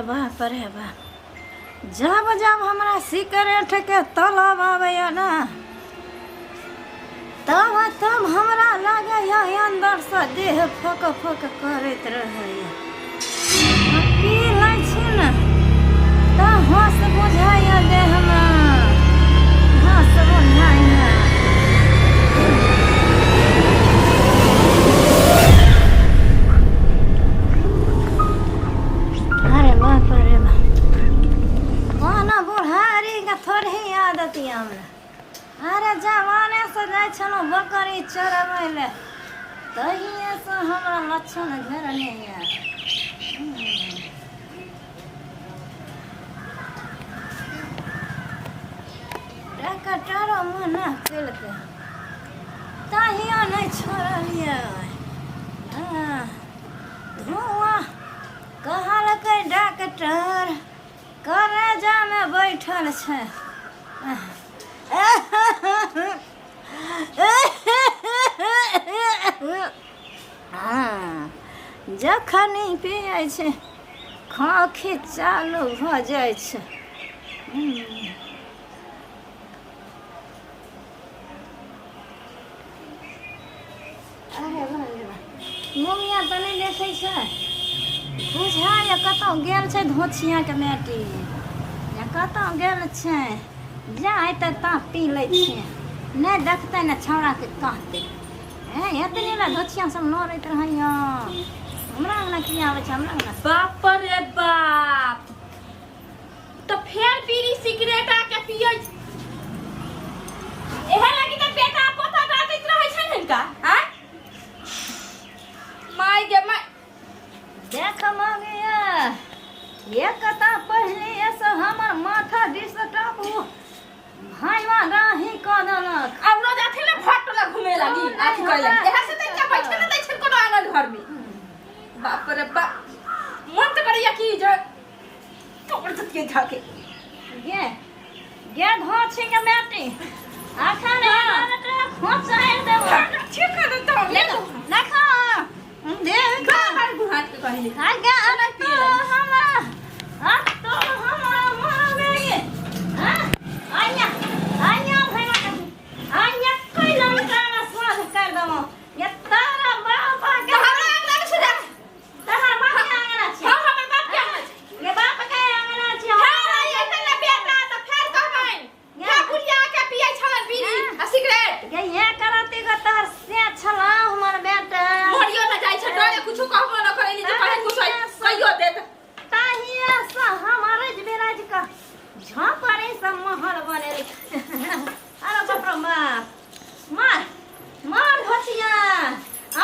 अरे बाप रे बाप, जब जब हमरा सिगरेटके तलब आबैए ने तब तब हमरा लागैए अन्दरसँ देह फक फक करैत रहैए। आ पी लै छी ने तऽ होश बुझाइए, देहमे होश बुझाइए। अरे बाप रे बाप, कोना बुढ़ारीके थोड़े ही आदत यऽ हमरा। अरे जवाने से जाइ छलहुँ बकरी चरबै लए, तहिएसँ हमरा लक्षण घेरने यऽ। डॉक्टरो मना केलकै, तहियो नहि छोड़लियै। हँ, धुआँ कहलकै डॉक्टर करेजामे बैठल छै। हँ, जखन पियै छै खाँखी चालू भऽ जाइ छै। अरे वाह रे वाह, ममिया तऽ नहि देखै छै, बुझाइए कतहु गेल छै धोछियाके बेटी या कतहु गेल छै। जा तऽ ता पी लै छियै, नहि देखतै ने छौड़ाके कहतै। हे एतने ला धोछिया सब लड़ैत रहैए। हमरा अङ्गना की आबै छै हमरा अङ्गना? बाप रे बाप, तऽ फेर बीड़ी सिगरेट आके पियै छै। एहे लागी तऽ बेटा पोता डांटैत रहै छनि हिनका। आँय माय गे माय, देख मगिया, एक कता पढ़लिए से हमर माथा डिस्टर्ब भाईवा राही कऽ देलक। आब रोज अथी ने भर टोला घूमे लागी नहि, अथी करे लागी। हमरा एहे से तऽ इनका बैठे ने दै छनि कोनो आंगन घर में। बाप रे बाप, मन तऽ करैया कि जे तोड़ देतियै धके। गे गे धोछी के बेटी, अखन खोचारि देबो। ठीक है तो देखो देखो देख। बाहर घुमा के कहली। आगे अरे तो हमरा आ तो हमरा मारबे। हां, आया आया भैया, आया कोई लड़का ना स्वाद कर दमो ये तारा बाबा के। हमरा आग लागै छै। तहर बाप के आंगना छै? हाँ, हमर बाप के आंगना छै। ये बाप के आंगना छै। फेर आई एतै ने बेटा तऽ फेर कहबनि ये। हे बुढ़िया के पियै छलन बीड़ी हाँ। आ सिगरेट। ये ये करती गो तहर से छला हमर बेटा। मरियो न जाइ छै डरे, कुछो कहबो न करैली जे कहीं कुछो कहियो देत। ताहिए से हमर बिराज के झोपड़ी से महल बनेली। अरे बाप रे बाप, मार मार घोचिया,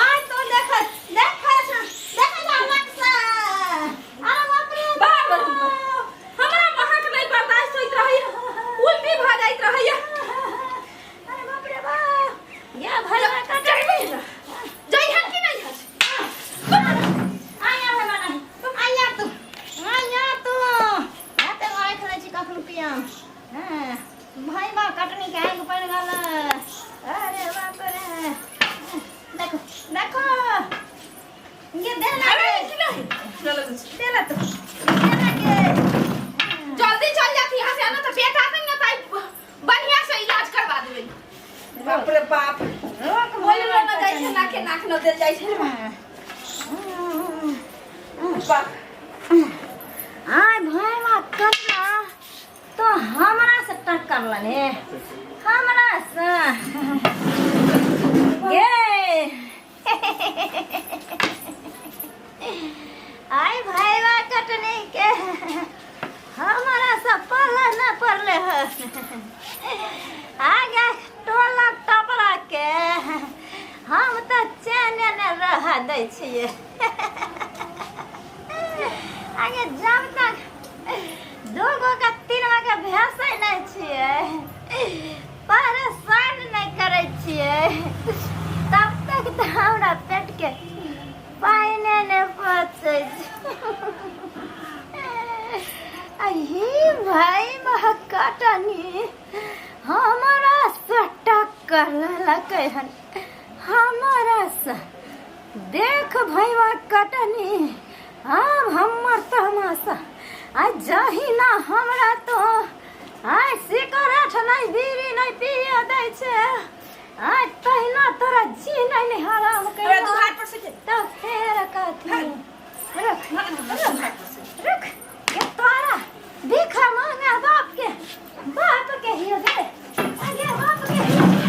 आय तो देख देख देख ना नक्शा। अरे बाप रे बाप रे बाप, हमरा महक नहि बर्दाश्त होइत रहैया, उल्टी भऽ जाइत रहैया। अरे बाप रे बाप, ये भैया कट जइहन कि नहीं हन? आया भैया नहीं, आया तू, आया तू एते मार खेलै छी कखनो पियाम। हाँ, भाई बा कटनी के आग पड़ गेल। अरे बाप रे, देखो देखो ये देना अरे के कि नहीं चलो। देना तो देना के। जल्दी चल जाती यहाँ से आना तो बेटा आते ना ताई बढ़िया से इलाज करवा देबै। बाप रे बाप, रोक। बोललो न जाइ छै, नाके नाक न देल जाइ छै रे। बाप। आय भाई बा कटना तो हमरा से टक्कर लने हमरा से गे। आय भाईवा कटनी के हमरा से पल्ला न पड़ले ह। आगे टोला टपरा के हम तऽ चैन ने रह दै छियै। आगे जब तक दू गो के तीन गो के भेसै नहि छियै, परेशान नहि करै छियै, तब तक तऽ हमरा पेटके पानिए नहि पचै छै। अही भाई कटनी हमरा से टक्कर लेलकै हन हमरा से। देख भैया कटनी, आब हमर तमाशा आ जहिना हमरा तो आइ सिगरेट नहि बीड़ी नहि पिए दै छै आइ तहिना तोरा जी नहि नहि हराम हमरा कइला दुहार पर से तऽ फेर कथी रुक रुक ये तोरा भीख मांगा बाप के बाप के हियो दे आगे बाप के हियो दे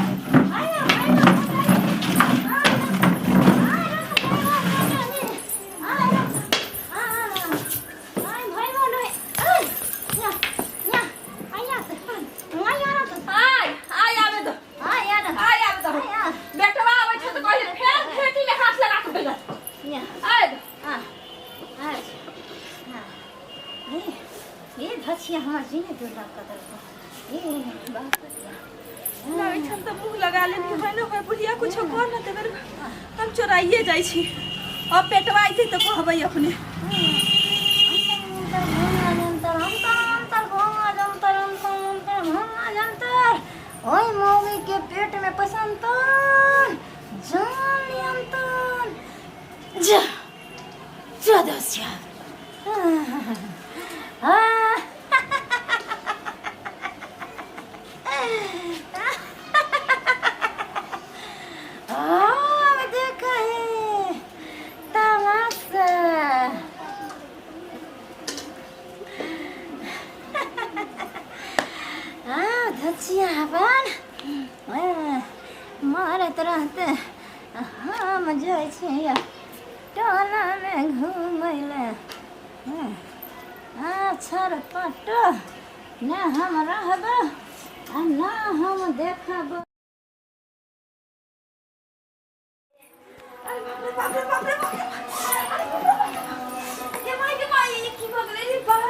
आया आया आया आय आय आबे दो आय आबे दो बेटवा आबै छै तऽ कहै छै, फेर खेती में हाथ लगा के भेजत आय दो। धछिया हमर जीने दुर्लभ कदल ए बाप रे लागै छन तऽ मुँह लगा लेली है ने होय बुढ़िया कुछो कर न देबै हम चोराइए जाइ छी अब पेटवा अइतै तऽ कहबै अपने ओहि मौगी के पेट में पसंतन जान नियंत्रण जा जा दसिया आ देख है तमाशा आ धचिया अपन मारैत रहते हम जाइ छियै टोलामे घुमै लए आ छर पट ने हम रहब आ न हम देखब। अरे बाप रे बाप रे बाप रे बाप रे अरे बाप रे बाप रे गे माई गे माई ई की भऽ गेलै रे बाप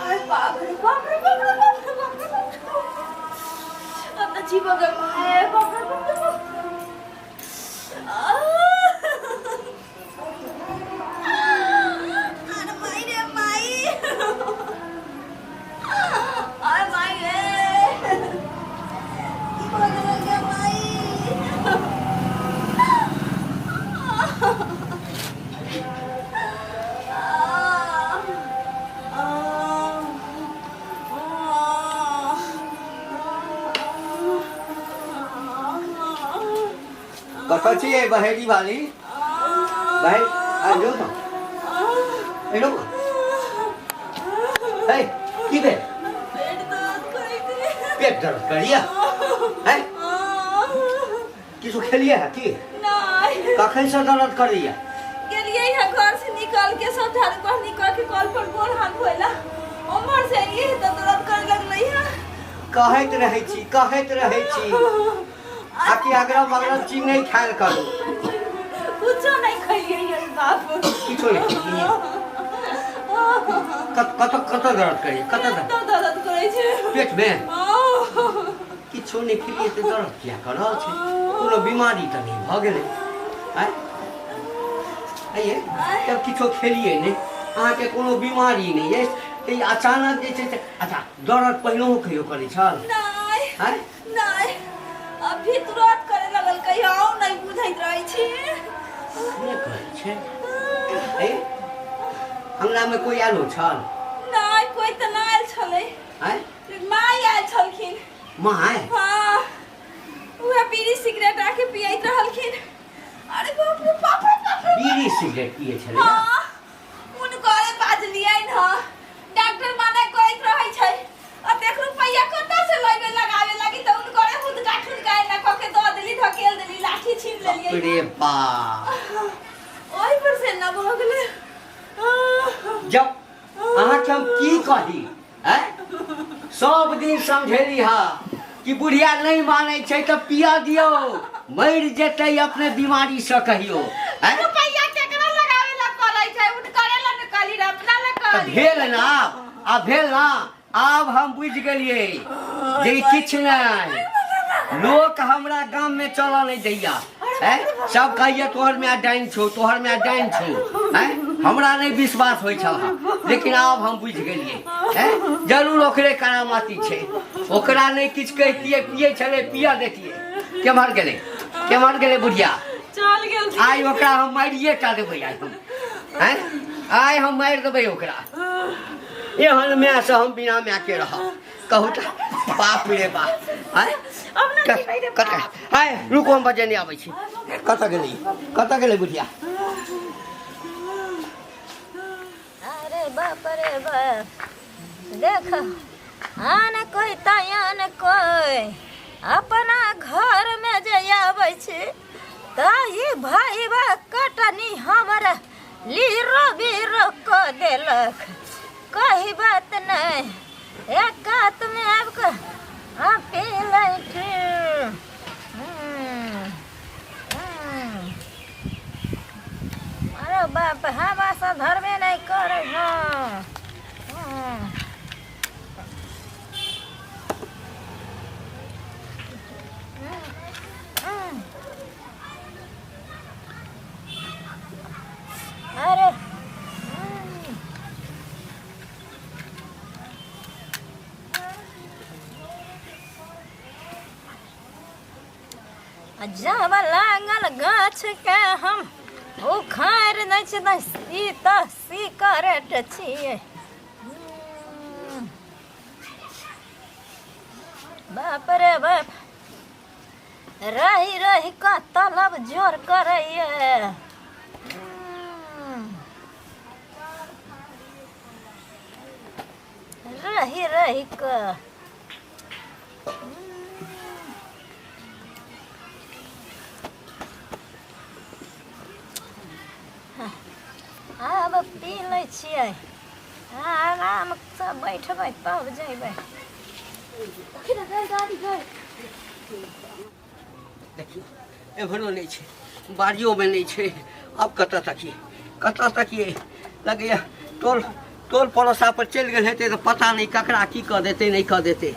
अरे बाप रे बाप रे बाप रे बाप रे बाप रे बाप रे अब तऽ जी भऽ गेल माय बाप रे बाप रे बाप अरे माई रे माई अरे माई रे की भऽ गेलै गे माई कतऽ छियै बहेड़ी वाली बहे आइयो न एलो हे की भेल पेट दर्द करैत रहे। पेट दर्द करिया है किछु खेलिए है की नहि कखन से दर्द करैया गेलियै है घर से निकल के सब झाड़ू पर निकल के कल पर गोर हाथ धोइला उम्हर से एलियै है तऽ दर्द करे लगलै है कहैत रहै छी कहैत रहै छी आ कि अगरम बगरम चीज नहि खायल करू कुछो नहि खैलियै है बाप किछो नहि खेलियै कत कत कतऽ दर्द करैया कतऽ दर्द तो दर्द करै छै पेटमे किछो नहि खेलियै तऽ दर्द किया कऽ रहल छै कोनो बीमारी तऽ नहि भऽ गेलै आँय आइये जब किछो खेलियै नहि अहाँके कोनो बीमारी नहि अछि तऽ ई अचानक जे छै से अच्छा दर्द पहिलहुँ कहियो करै छल नहि आँय नहि अभी तुरंत करे लगल कहियो नहि बुझैत रहै छी से कहै छै ए अंगनामे कोइ आयलो छल नहि कोइ तऽ नहि आयल छलै आँय माय आयल छलखिन माय हाँ उहे बीड़ी सिगरेट आके पियैत रहलखिन अरे बाप रे बाप रे बाप रे बीड़ी सिगरेट पिए छलै हाँ हुनकरे बाजलियै न डॉक्टर मना करैत रहै छै आ देख रुपैया कतऽ से लैबे लगाबे लागी तऽ हुनकरे हुदका ठुनका एना कऽ के दऽ देली धकेल देली लाठी छीन लेलियै बाप रे बाप ओहि पर से न भऽ गेलै जब अहाँके हम की कही आँय सब दिन समझेली हा कि बुढ़िया नहि मानै छै तऽ पिया दियौ मरि जेतै अपने बीमारीसँ कहियो आँय रुपैया केकरा लगावे ला पड़ै छै हुनकरे ला ने कहली रे अपना ला तऽ कहली भेल ने आब आब भेल ने आब हम बुझि गेलियै जे ई किछु नहि लोक हमरा गाममे चलऽ नहि दैया हैं सब कहैया तोहर माय डाइन छौ तोहर माय डाइन छौ हैं हमरा नहि विश्वास होइ छल लेकिन आब हम बुझि गेलियै हैं जरूर ओकरे करामाती छै ओकरा नहि किछु कहितियै पियै छलै पिया देतियै केम्हर गेलै केम्हर गेलै बुढ़िया चल गेल आइ ओकरा हम मारिए टा देबै आइ हम हैं आइ हम मारि देबै ओकरा। एहन माय से हम बिना माय के रहब। कहू तऽ, बाप रे बाप। आय अब ना जीबै रे। कतऽ? आय रुकू, हम बजेने आबै छी। कतऽ गेलै? कतऽ गेलै बुढ़िया? अरे बाप रे बाप, देख आन कोई तयान कोई अपना घर में जे आबै छी तऽ ई भाईबा कटनी हमरा लीरो बीरो कऽ देलक। कही बात नहि, एक कात में आबि कऽ आ पी लै छी। हम्म, हम्म। अरे बाप, हवा से धरबे नहीं करे। हाँ हम्म। हम्म। अरे हम्म। आ जब लागल गाछ के हम उखाड़ि दै छी तऽ ई तऽ सिकरेट छियै। बाप रे बाप, रहि रहि कऽ तलब जोर करैए। रहि रहि कऽ आब पी लै छियै, आरामसँ बैठबै तब जयबै। देखियौ, एम्हरो नहि छै, बाड़ियोमे नहि छै। आब कतऽ तकियै, कतऽ तकियै? लगैए टोल टोल पड़ोसा पर चलि गेल हेतै तऽ पता नहि ककरा की कऽ देतै, नहि कऽ देतै।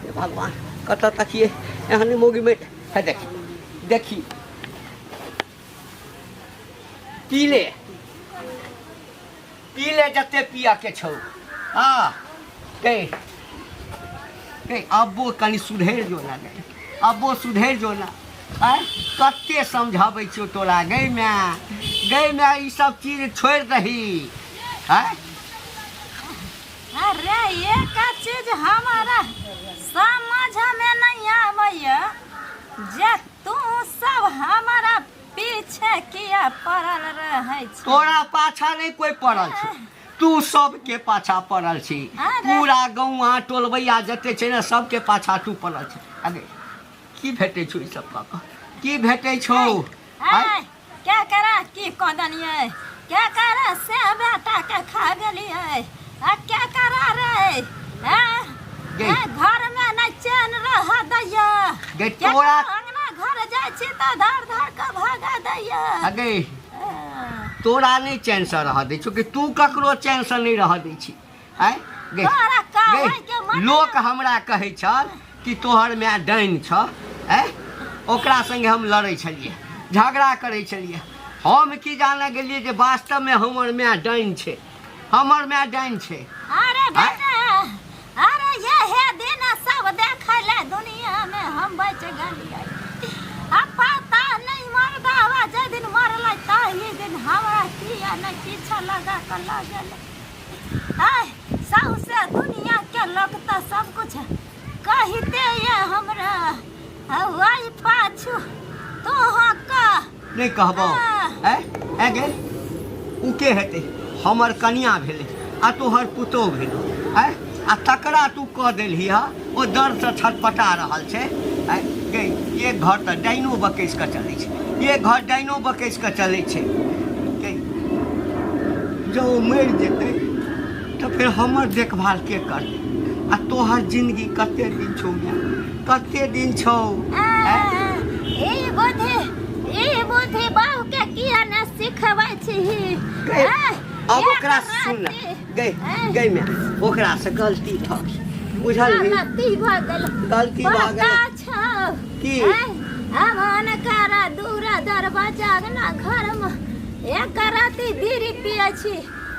हे भगवान, कतऽ तकियै? एहन मौगी मे हे देखी देखी, पी ले, पी ले जते पिया के छौ। हाँ गई गई, अब्बो कनि सुधरि जो ना गई, अब्बो सुधरि जो ना। आँय, कते समझाबै छियौ तोरा गई माय, गई माय, ई सब चीज छोड़ि दही। आँय, अरे एक चीज हमारा समझ में नहीं आबैया जे तू सब हमारा पीछे किया पड़ल रहै छी? तोरा पाछा नहि कोइ पड़ल छै, तू सबके पाछा पड़ल छी। अरे। पूरा गौआ टोलबैया जते छै ने, सबके पाछा तू पड़ल छै। अगे की भेटै छौ ई सब कऽ कऽ? की भेटै छौ? आँय? आय, क्या करा की कऽ देलियै? क्या करा से बेटा के खा गेलियै? आ क्या करा रे? आँ? गई। आँ, घर में नहि चैन रह दैया। गई। केकरो तोरा अंगना घर जाइ छी तऽ धर धर के भगा दैया। अगे तोरा नहि चैनसँ रहऽ दै छौ कि तू ककरो चैनसँ नहि रहऽ दै छी? आँय गई, तोरा गई, कहैके मन लोक हमरा कहै छल कि तोहर माय डाइन छ। आँय, ओकरा संगे हम लड़ै छलियै, झगड़ा करै छलियै। हम की जाने गेलियै जे वास्तवमे हमर माय डाइन छै, हमर माय डाइन छै। अरे बेटा, अरे ये हे दिन सब देखै ले दुनिया में हम बच गेलियै। आ पता नहीं मरदावा जे दिन मरलै ताही दिन हमरा किया नहि पीछा लगा कऽ लऽ गेलै। आय सौंसे दुनिया के लोक तऽ सब कुछ कहिते ये हमरा, आ ओहि पाछू तोहँ कह नहि कहबौ? हाँ। ऐ ऐ गे, उ के हेतै? हमर कनिया भेलै आ तोहर पुतोहु भेलौ। ऐ, आ तकरा तू कऽ देलही हँ, ओ दर्दसँ छटपटा रहल छै। ऐ गे, एक घर तऽ डाइनो बकैस कऽ चलै छै, एक घर डाइनो बकैस कऽ चलै छै। गे, जँ ओ मरि जेतै तऽ फेर हमर देखभाल के करतै? आ तोहर जिंदगी कते दिन छौ माय, कते दिन छौ? ऐ ई बुद्धि, ई बुद्धि बाबू के किया ने सिखबै छी? गई, अब ओकरा सुन ने गई, गई माय, ओकरा से गलती भऽ गेल, बुझल? गलती भऽ गेल, गलती भऽ गेल। पता छौ की? अमन करा दूरा दरवाजा अंगना घर में एक राति बीड़ी पियै छी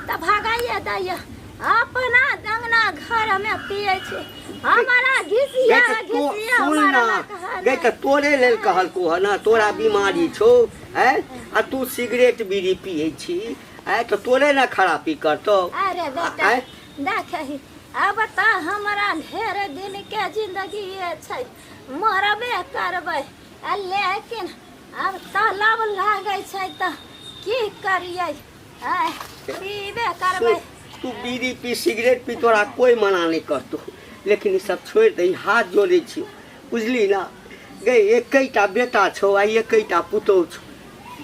तऽ भगाइए दैया। अपना अंगना घर में पियै छी, हमारा घिसिया गई तऽ घिसिया सुन ना मारलक हन। गई, तऽ तोरे लेल कहलको ह ना, तोरा बीमारी छौ। ऐ, आ तू सिगरेट बीड़ी पियै छी? आय तऽ तोरे ने खरापी करतौ। अरे बेटा आँय? देखही, अब तऽ हमरा ढेर दिन के जिंदगी छै, मरबे करबै, आ लेकिन आब तलब लागै छै तऽ की करियै? आँय, पीबे करबै। सुन, तू बीड़ी पी, सिगरेट पी, तोरा कोई मना नहीं करतो, लेकिन ई सब छोड़ि दही, हाथ जोड़ै छियौ, बुझली ना गई? एकैटा बेटा छौ आ एकैटा पुतोहु छौ,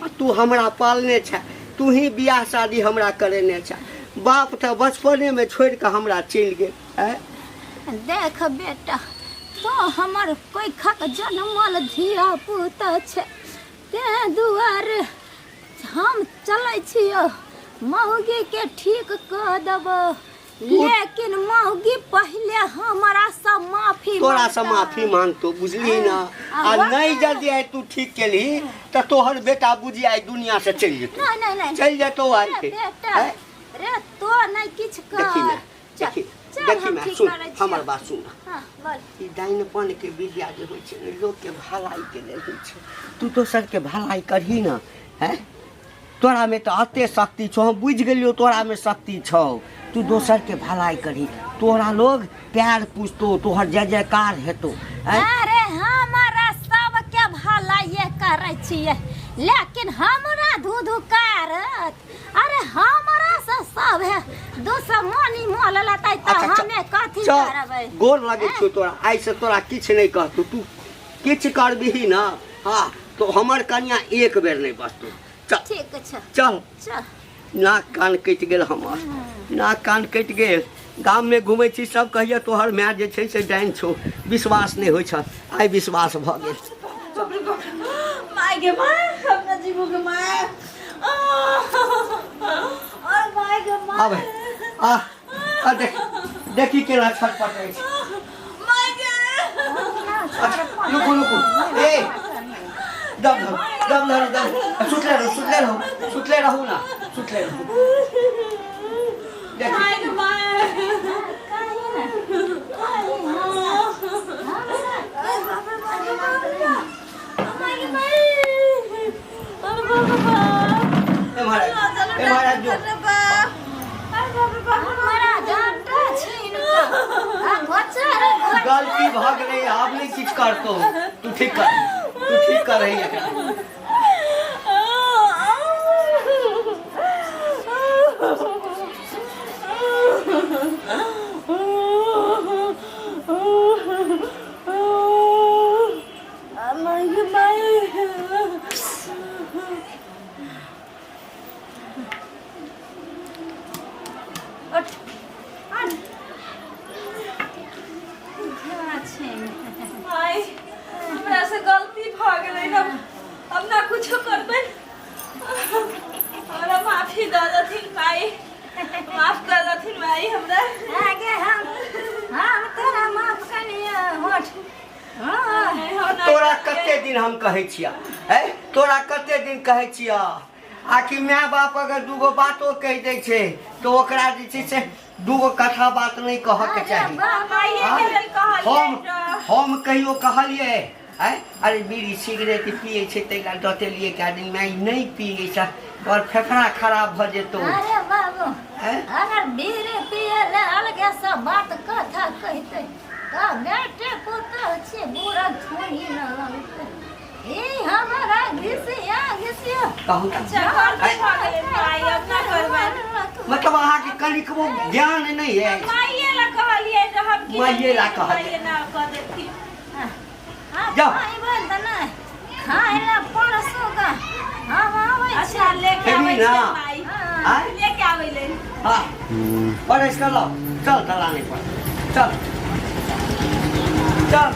आ तू हमरा पालने छे, तू ही बियाह शादी हमरा करेने छे। बाप तऽ बचपनेमे छोड़ि कऽ हमरा चलि गेल। आँय? देख बेटा, तो हमर कोइखक जनमल धिया पुता छै, तें दुआरे हम चलै छियौ, मौगी के ठीक कऽ देबो, लेकिन मौगी पहिले हमरा से माफी तोरा से मांगतै। माफी मांगतो, बुझली ना? आ आ नहीं जल्दी आइ तू ठीक केलही तऽ तोहर बेटा बुझी आइ दुनिया से चलि जेतौ। नहीं नहीं नहीं। चलि जेतौ आइ रे के। बेटा। आँय? रे, तो नहीं किछु देखी कर। ना, चल, देखी, चल, देखी हम ना, ठीक सुन करै छियौ। हमर बात सुन। हाँ, बोल। ई डाइनपन के विद्या जे होइ छै ने, लोकके भलाई के लेल होइ छै। तू दोसर के भलाई करही ना, हैं? तोरा में तऽ एते शक्ति छौ, हम बुझि गेलियौ तोरा में शक्ति छौ। तू दोसर के भलाई करही, तोरा लोग प्यार पूछतो, तोहर जय जयकार हेतौ, हैं? अरे हमरा सबके भलाइए करै छियै, लेकिन हमरा धुधुकारत। अरे हमरा से सब है दुश्मनी मोल लेतै तऽ अच्छा, चल, हमे कथी चल, करबै? गोर लगै छौ तोरा। आइ से तोरा किछु नहि कहतौ। तू किछु करबिही ना, हाँ, तो हमर कनिया एक बेर नहि बचतौ। चल। ठीक छै। चल। चल। नाक कान कटि गेल हमर, नाक कान कटि गेल। गाममे घुमै छी, सब कहैया तोहर माय जे छै से डाइन छौ। विश्वास नहि होइ छल, आइ विश्वास भऽ गेल। बाप रे बाप, my गे my, अपना जीवो के my, और my गे my. आब आ आ देख, देखी केना छटपटै छै। My गे। अच्छा, रुकू रुकू, ए दम धरू, दम धरू, दम। सुतले रहू, सुतले रहू, सुतले रहू ना, सुतले रहू। देखी। My गे my. अरे बाप रे बाप रे बाप रे, my गे my, अरे बाप रे बाप। ए महाराज, ए महाराज, जो। अरे बाप, अरे बाप रे बाप रे। हमरा डंटा छीन कऽ आ गोचर गलती भऽ गेलै, आब नहि किछु करतौ। तू ठीक कर, तू ठीक कर रही एकरा। My गे my. उठ आन छै। माय, हमरा से गलती भऽ गेलै ना, अब ना कुछो करबै। हमरा माफी दऽ देथिन माई, माफ कर देथिन माई हमरा। आगे हम तोरा माफ कलियै। होठ, हाँ। नहीं, हम ना तोरा करबै। कते दिन हम कहै छिया है, तोरा कते दिन कहै छिया, आखिर माय बाप अगर दूगो बातो कहि दै छै तऽ ओकरा जे छै से दूगो कथा बात नहि कहऽके चाही। माइए के लेल कहलियै। हम कहियो कहलियै आँय? अरे बीड़ी सिगरेट पियै छै ताहि लए डटेलियै कए दिन, माय नहि पियै छै, तोहर फेफड़ा खराब भऽ जेतौ। अरे बाबू, आँय? अगर बीड़ी पिए ले अलगे से बात कथा कहते तऽ बेटे पुतोह छै, बूढ़ा थोड़ी न लगतै। ई हमरा घिसिया घिसिया। कहू तऽ। अच्छा, गलती भऽ गेलै माई, अब ना करबै। मतलब अहाँके कनिकबो ज्ञान नहि अछि। माइए ला कहलियै जे हम की। माइए ला कहलियै। माइए ना कऽ देथिन। जाओ। खाइबै तऽ नहि, खाय लए परसू गा हम आबै छी। अच्छा, लेके खेबही आबै ना? छियै माई। आँय? लेके आबै लेल। हाँ, परसि कऽ लाउ। चल, दलाने पर चल, चल।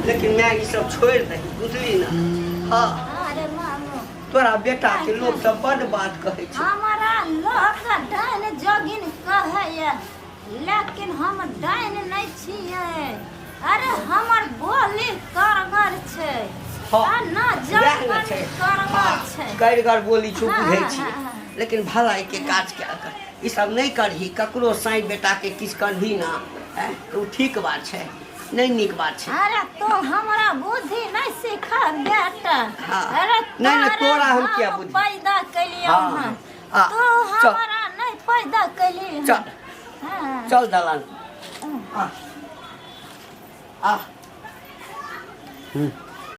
लेकिन माय, ई सब छोड़ि दही, बुझली ना? हाँ। अरे मामू, तोरा बेटा के लोग सब बड बात कहै छै। हमरा लोक डाइन जोगिन कहैया, लेकिन हम डाइन नहि छियै। अरे हमर बोली करगर छै। हाँ, आ न वएह ने जखन छै। करगर छै। कारिगर बोली छौ, हाँ, बुझै हाँ, छियै। हाँ, हाँ। लेकिन भलाई के काज क्या कर, ई सब नहि करही। ककरो साँइ बेटा के किछु करही ना, आँय? तऽ ओ ठीक बात छै नहि, नीक बात छै। अरे तो हमरा बुद्धि नहि सिखा बेटा। हाँ। अरे नहि, नहि, तोरा हम किया बुद्धि? पैदा केलियौ। हाँ। हन आ तू चल हमरा नहि पैदा कैली चल हाँ। चल दलान आ आ हम्म।